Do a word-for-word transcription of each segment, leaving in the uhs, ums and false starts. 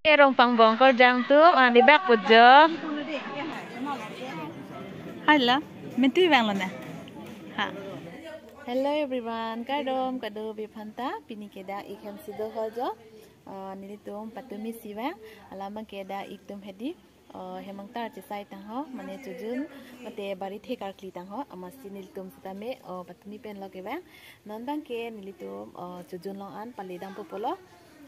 Rongpang bong korjang atum, ah, nibak pujo. Hala, mentu bang lona. Ha. Hello everyone, kardom kadokave aphanta, pini ke dak ik hem si do ho jo. Ah, nelitum patumi si vang, alam abang ke dak ik atum hedi. Oh, hem angtar chesai tang ho, mane chojun, mate barithe karkli tang ho, amatsi nelitum sitame, oh, patumi pen lo kevang. Non abang ke nelitum, oh, chojun along an pale dampo pulo.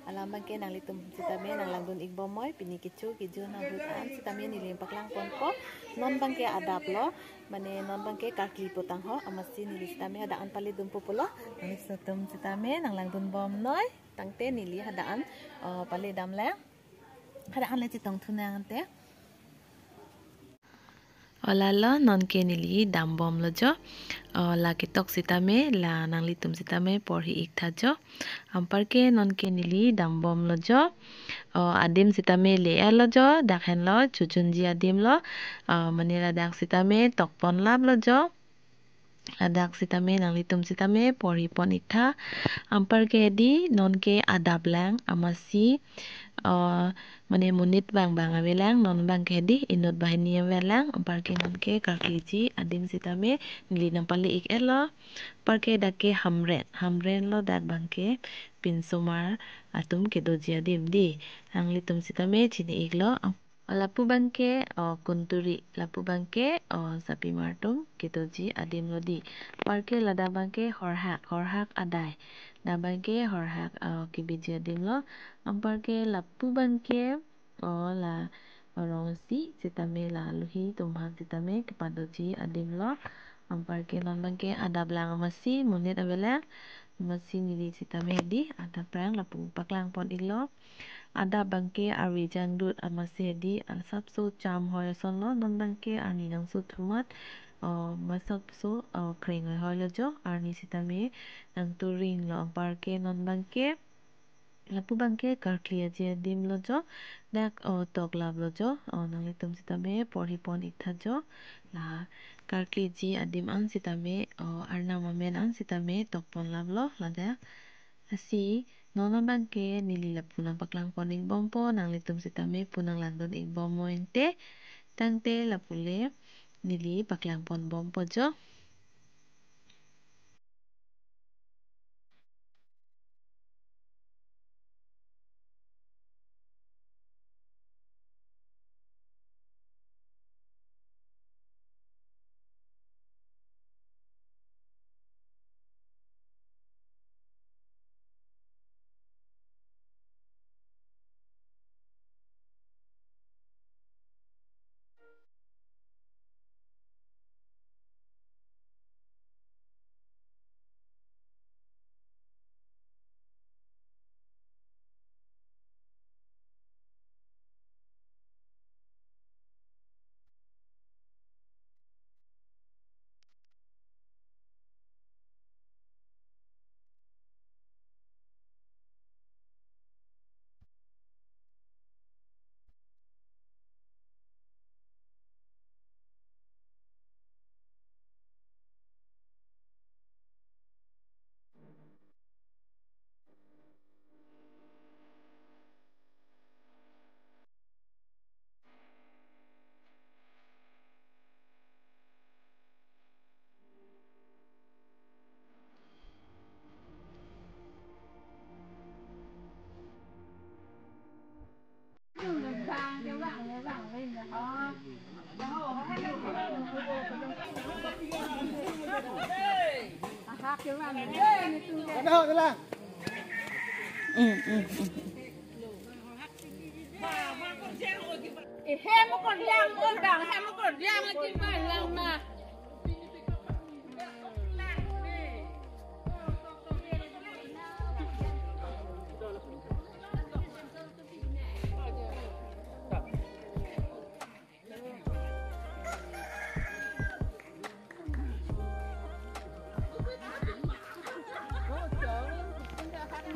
Alam abang ke nanglitum sitame nanglangdun ik bom noi, pini kecho kejun ahut an sitame neli paklang ponpo. Non abang ke adap lo, mane non abang ke karkli po tang ho, amatsi neli sitame hadak an pale dampo pulo. Nanglitum sitame nanglangdun bom noi, tangte neli hadak an, oh, pale dam lang. Hadak an le chetong thu nang ante. O lalo, non ke neli dam bom lo jo. O, la ketok sitame, la nanglitum sitame porhi ik tha jo. Anpar ke non ke neli dam bom lo jo. O, adim sitame le-et lo jo, dak henlo, chojunji adim lo. O, mane ladak sitame tok pon lap lo jo. Ladak sitame nanglitum sitame porhi pon ik tha. Anpar ke hedi non ke adap lang, amatsi, eh, mane monit bang bang ave lang, non abang ke hedi inut banghini ave lang. Anpar ke non ke karkliji adim sitame neli nangpale ik-et lo. Anpar ke dak ke hamren, hamren lo, dak abang ke pinsomar atum kedoji adim di. Nanglitum sitame chini ik lo. O, lapu abang ke, o, kunturi, lapu abang ke, o, sapimar atum kedoji adim lo di. Anpar ke ladak abang ke horhak, horhak adai. Dak abang ke horhak, o, kebeji adim lo. Anpar ke lapu abang ke, o, la, o, rong isi sitame la luhi atum aphan sitame kepadoji adim lo. Anpar ke non abang ke adap lang, amatsi monit ave lang. Amatsi neli sitame di adap lang, lapu paklang pon ik lo. Adap abang ke arve jangdut, amatsi hedi asapso cham hoi ason lo, non abang ke arni nangso thumat, o, masapso, o, kreng hoi hoi lo jo, arni sitame nangturing lo. Anpar ke non abang ke, lapu abang ke karkli aji adim lo jo, dak, o, tok lap lo jo, o, nanglitum sitame porhi pon ik tha jo. La karkliji adim an sitame, o, arnam amen an sitame tok pon lap lo, ladak. Lasi, non abang ke neli lapu nangpaklang pon ik bompo, nanglitum sitame pu nanglangdun ik bom noi ante, tangte lapu le neli paklang pon bompo jo.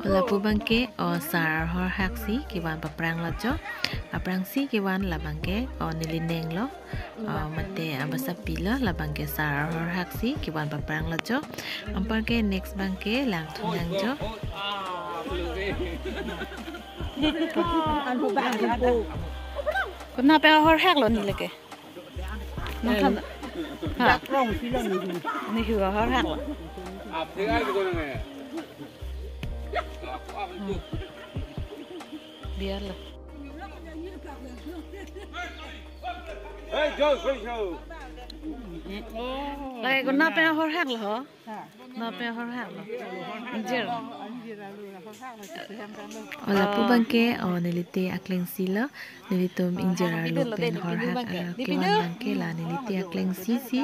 Lapu abang ke, o, sar horhak si kevan paphrang lo jo. Aphrang si kevan labang ke, o, neli neng lo. O, mate abasapi lo, labang ke sar horhak si kevan paphrang lo jo. Anpar ke next abang ke lang thu nang jo. Konat pen ahorhak lo neli ke? Nangthan. Ha. Nehu ahorhak lo. Biar lo. Lake konat pen ahorhak lo ho? Konat pen ahorhak lo? Ingjir. O lapu abangke, o nelite akleng si lo, nelitum ingjir arlo pen horhak, eh, kevan abangke la nelite akleng si si,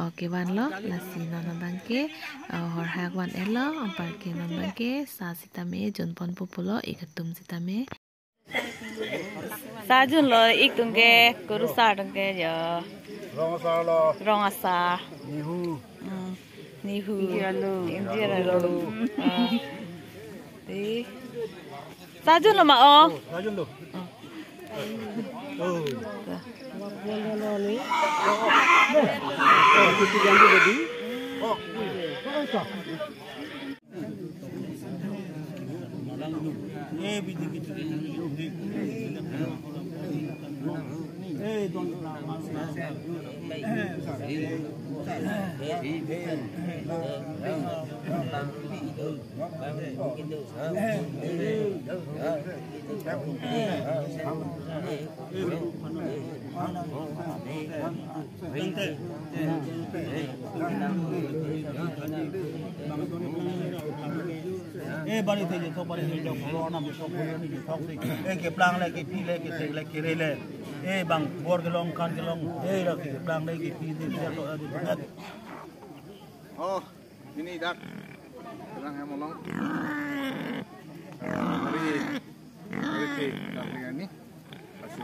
o kevan lo, lasi non abangke, o horhak van-et lo, anparke non abangke, sa sitame, junpon pupo lo, ik atum sitame. Sa junlo, ik atum ke, kurusar atum ke, ya. Rong asar lo. Rong asar. Nehu. Hmm. Nehu. Ingjir arlo. Ingjir arlo. Ah. Di. Sa junlo ma, o? Oh, sa junlo. Oh. Oh. Eh, bari the jethok, bari the jethok, boro anam jethok, boro ani jethok si. Eh, keplang le, kepi le, kethek le, kere le. Eh, bang bor kelong, kan kelong. Eh, la keplang le, kepi le, kethek le, eh, di bangat. Oh, ini dak. Kelang hem along. Bari, bari the, dak ini. Lasi,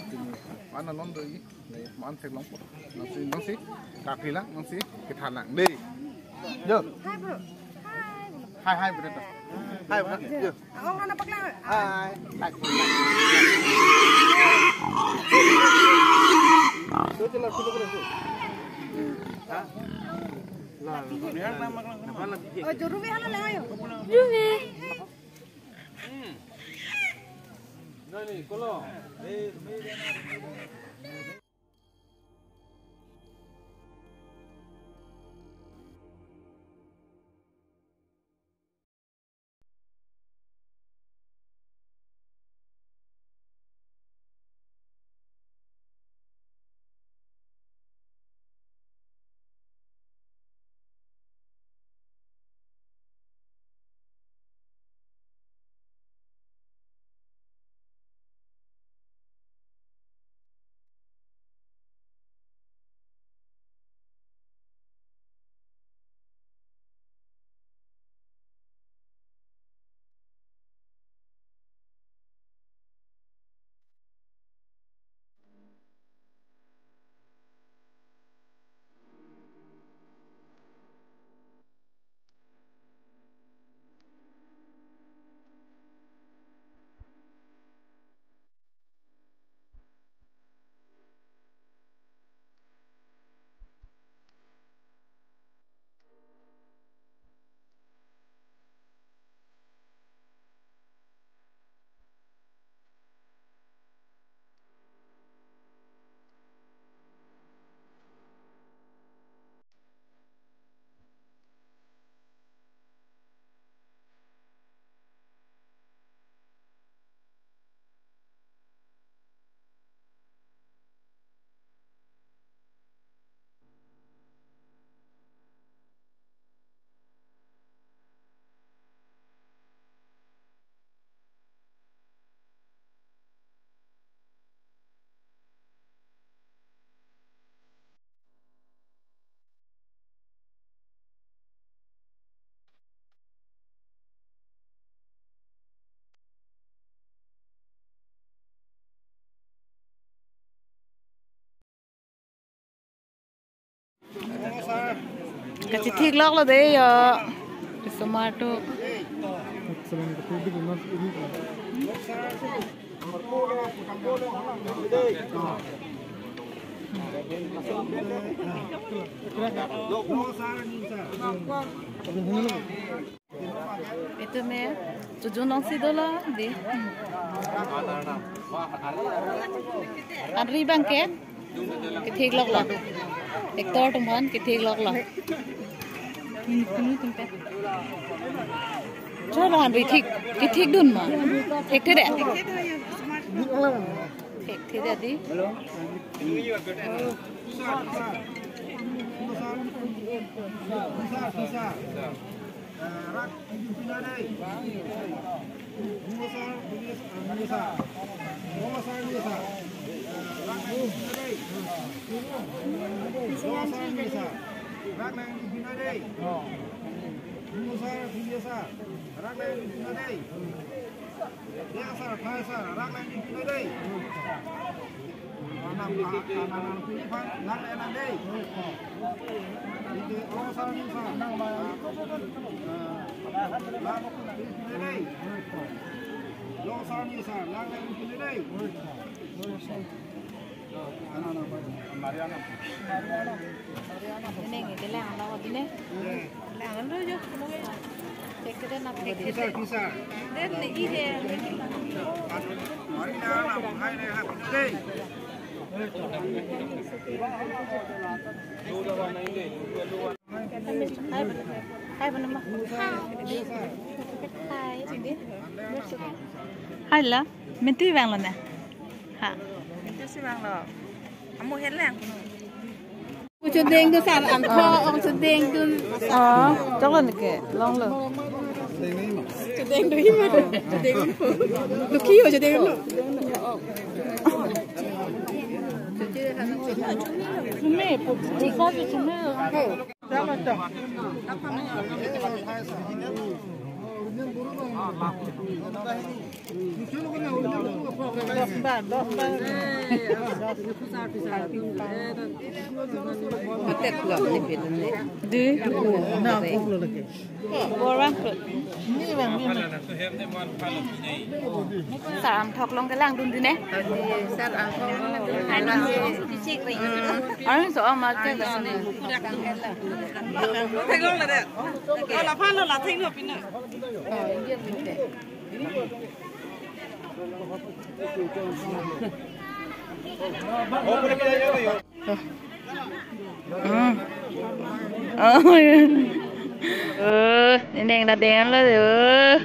ini, mana lon do ini? Nai, man theklongpo. Nangsi, nangsi, kakri lang, nangsi, kethan lang. Dei. Yo. Hi, bro. Hi, bro. Hi, hi, bro. Hi, bro. Yo. Ako nga napaklang. Hi. Hi. Ito, ito lang, ito lang. Ha? Oh, juru bi hala lang ayo. Juru bi. Kachithik lok lo dei yo. Tomato. Itum me chojun longsi dolo dei. Anri abang ke kethek loklo. Actor atum aphan kethek loklo. Cholo, anri thek, kethekdun ma. Thekthe dei. Thekthe dei dei. Ini ngi kelang lo dei ne. Lang lo jo. Cek ke na. Kisar, kisar. Den ni ihe. Hai, hai, hai, hai. Hai, hai, hai. Hai, Cindy. Hai la, mintu vanglo na. Ha. Mintu si vanglo. Amu helang. Chedeng do sar, ang tho, ang chedeng dun. Oh, choklo neke, longlo. Chedeng do hima, chedeng do. Lukhi ho chedeng do. Chume, pu-, pusa tu chume. Dei. Borang tu. Sar, ang thok long kelang dun dei ne. Sar, ang thok long kelang. Arin so ama ke. Thek long la dei. Laphan lo, la thek lo pina. Oh, oh, oh, ini yang nadeng lo, oh.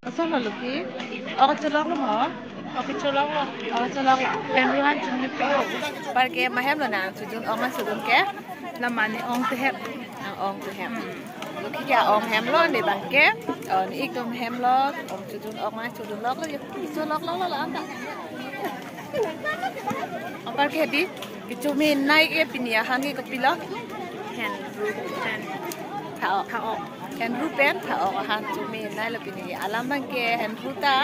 Asal lalu ki, oh, cholok lo mo. Oh, cholok lo. Oh, cholok lo. Pen ruhan chunni pe. Anpar ke mahem lo nang chojun ong ma chojun ke. Lamani ong tehep. Ang ong tehep. Lo ki kya ong hem lo ne abang ke. Oh, ne ik atum hem lo. Ong chojun ong ma chojun lok lo yo. Cholok lo lo lo anta. Anpar ke dei, kechomi nai ke pini ahan ke kopilo? Henru pen pha-ok. Pha-ok. Henru pen pha-ok ahan chomi nai lo pini. Alam abang ke henru ta.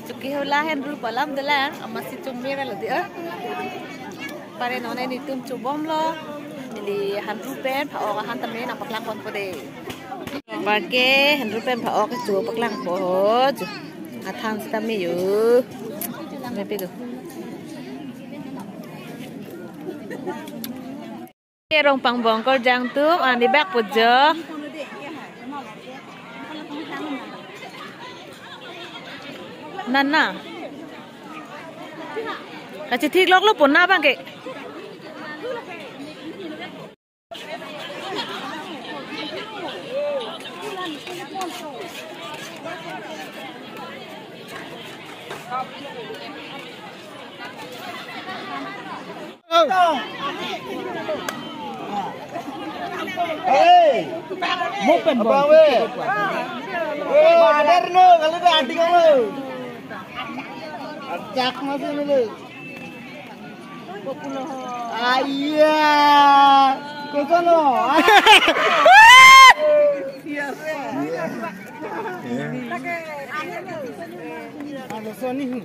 Choke hula henru pu alam dolang. Amatsi chomi ra lo dei, eh. Anpar non netum chobom lo. Neli henru pen pha-ok ahan tame nangpaklang ponpo dei. Anpar ke henru pen pha-ok cho paklang po ho. Athan sitame yo. Mepi ko. Rong pangbong korjang atum, ani bak pujo. Nana. Kachethik lok lo pon na abang ke. Hey! Mo pen abang we. Oh, benar no, kalau ada anti kamu. Acak masih dulu. Aiya, kosono. Alo, soni.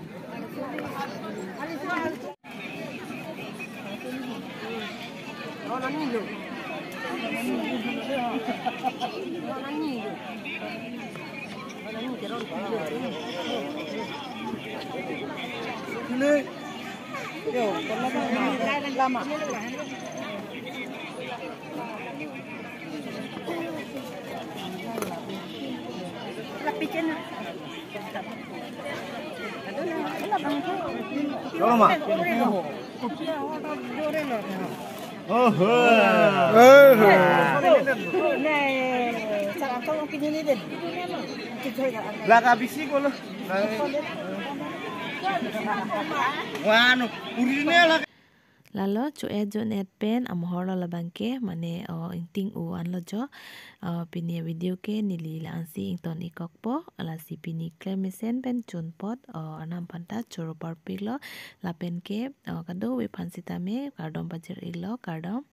Kalau ma. Oho. Oho. Laka bisi kolo. Wano, uri ne laka. Lalo cho-et jon-et pen amohor lo labang ke, mane, o, ingting u anlo jo. O, pini video ke neli la-ansi ington-ik kokpo, lasi pini klemesen pen chunpot, o, arnam aphanta choro parpiklo, lapen ke, o, kadokave aphan sitame kardom pajir-iklo, kardom.